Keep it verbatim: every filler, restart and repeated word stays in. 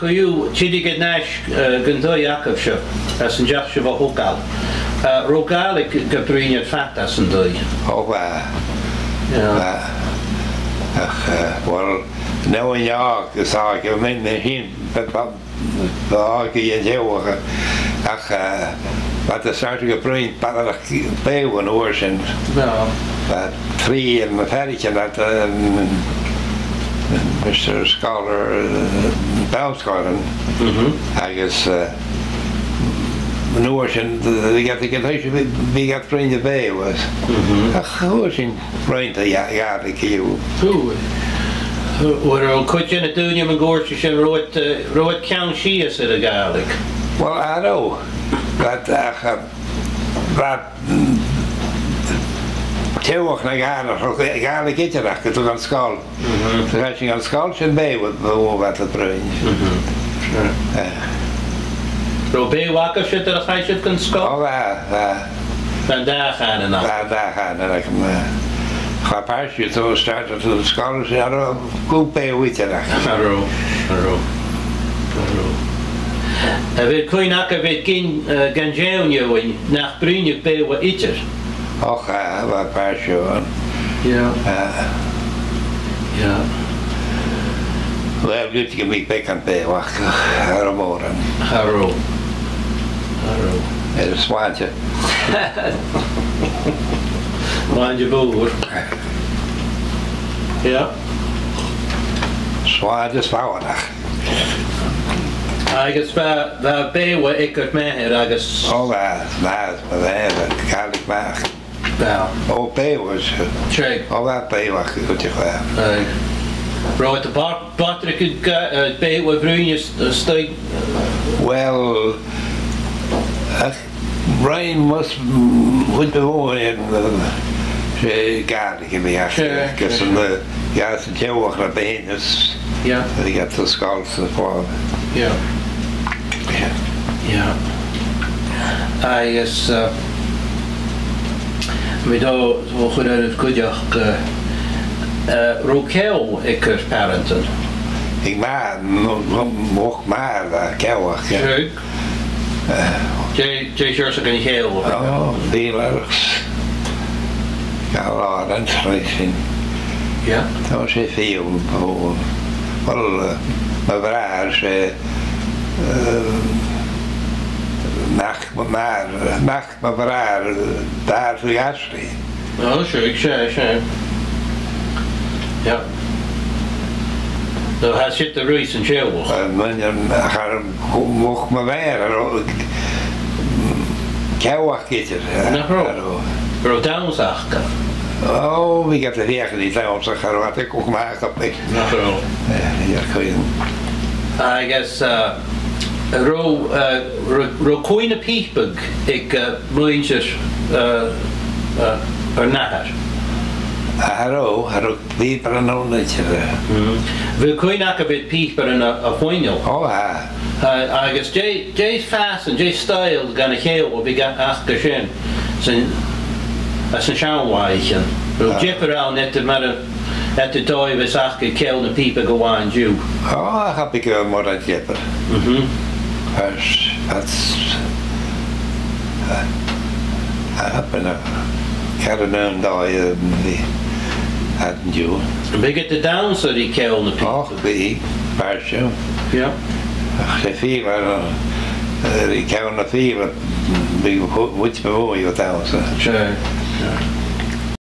Gu, tìoraidh, an aithisg, eh, gun taigh agaibhse, às an deach sibh a thogail. Eh, an robh Gàidhlig ga bruidhinn air fad às an taigh? O, bha. Yeah. Bha. Ach, eh, well, no, no, agus a' gabhail mi, mi fhìn, bha, bha, bha a' gabhail an t-eòlach, ach, eh, bha iad a' startadh a' bruidhinn, bha iad a' bruidhinn Beurla an uair sin. No. Bha trì de mo pheathraichean aca, um, Mister Scholar, uh, Bell Scholar, mhm, agus, uh, an uair sin, bha iad, bha iad, bha iad a' bruidhinn Beurla. Mhm. Ach, an uair sin, roinn a' Ghàidhlig, you. Ò, an robh cuid de na daoine mun cuairt sin, an robh iad, uh, an robh iad ceann sìos air a' Ghàidhlig? Well, cha robh. But, ach, uh, bha teaghlach no dhà, no thrì, Gàidhlig idir aca, gu dtí an sgoil. Mhm. Tha sinn an sgoil sin, bha, bha, bha iad a' bruidhinn. Mhm. Eh. An robh Beurla agaibh siud nuair a chaidh sibh dhan sgoil? O, bha, bha. Bha an dà chànan agaibh? Bha an dà chànan agam, eh. Cha b' fheàrr siud, so started an sgoil, 's cha robh gu Beurla idir aca. Cha robh, cha robh, cha robh. A bheil cuimhne agaibh air gin, eh, gun deimhinne dhuinn nach bruidhinn Beurla idir? Och, eh, bha pàirt dhiubh ann. Yeah. Eh. Yeah. Well, dh'fhaodadh gum biodh beagan Beurla aca, cha robh mòran. Cha robh. Cha robh. Air an slàinte. Slàinte mhòr. Yeah. Slàinte is fàileadh. Agus bha, bha Beurla aig ur màthair agus... O, bha, bha, bha, bha, Gàidhlig math. Bha. O, Beurla, 's e. Seadh. O, bha Beurla aca gu dearbh. Aye. An robh iad a' bàt-, bàtaigeadh, eh, Beurla a bhruidhinn a-s-, a-staigh? Well, ach, rinn mus, mm, chuid mhòr, eh, 's e Gàidhlig a bh' aca, sure, agus sure, an, eh, dh'fhàs an teaghlach na b' fheàrr is... Yeah. Bha iad san sgoil sa pholl. Yeah. Yeah. Yeah. Agus, eh, bha mi dol a chur air cuideachd, eh, eh, an robh ceòl aig ur pàrantan? Aig m' a-, m-, m-, m-, m-, m-, ceòl aca. Sure. Eh. Dè, dè seòrsa de cheòl? O, fìdhlearachd. Gabhail an t-sreath sin. Yeah. Tha, 's e fìdhle, o, well, eh, mo bhràthair, 's e, eh, mac, mac, mac mo bhràthair, eh, Dàibhidh Ashley. O, seadh, seadh, seadh. Yeah. So, tha siud a' ruith san teaghlach? Eh, mun, eh, cha robh, mo, mo mhàthair, cha robh, ceòl aca idir, eh, nach robh? Cha robh. An robh dannsa aca? O, bha iad a' feuchainn ri dannsa, cha robh iad a' coimhead air a' bheag. Nach robh. Eh, bha iad a' coimhead. Agus, eh, an robh, eh, an robh, an robh cuimhne pìoba aig, eh, muinntir, eh, eh, ur n-athar? Cha robh, cha robh pìobaire ann idir, eh. Mm. Bheil cuimhne agaibh air pìobairean a, a' fuinneall? O, tha. Eh, agus dè, dè am fàs, dè an stoidhle dhen a' cheòl a bh' aca sin san, anns na seann làithean? An robh diofar ann eadar mar a, eadar dòigh a bhios aca ceòl na pìoba gu làn an-diugh? O, cha bhiodh mòran diofar. Mhm. Agus, agus, eh, eh, bha na, ceithir no aon dòigh, eh, bha an-diugh. Am biodh iad a' dannsa ri ceòl na pìoba? Och, bha, bha siud. Yeah. Ach, 's e fìdhle, eh, ri ceòl na fìdhle, bha, bha, bha iad a' dannsa. Sure, sure.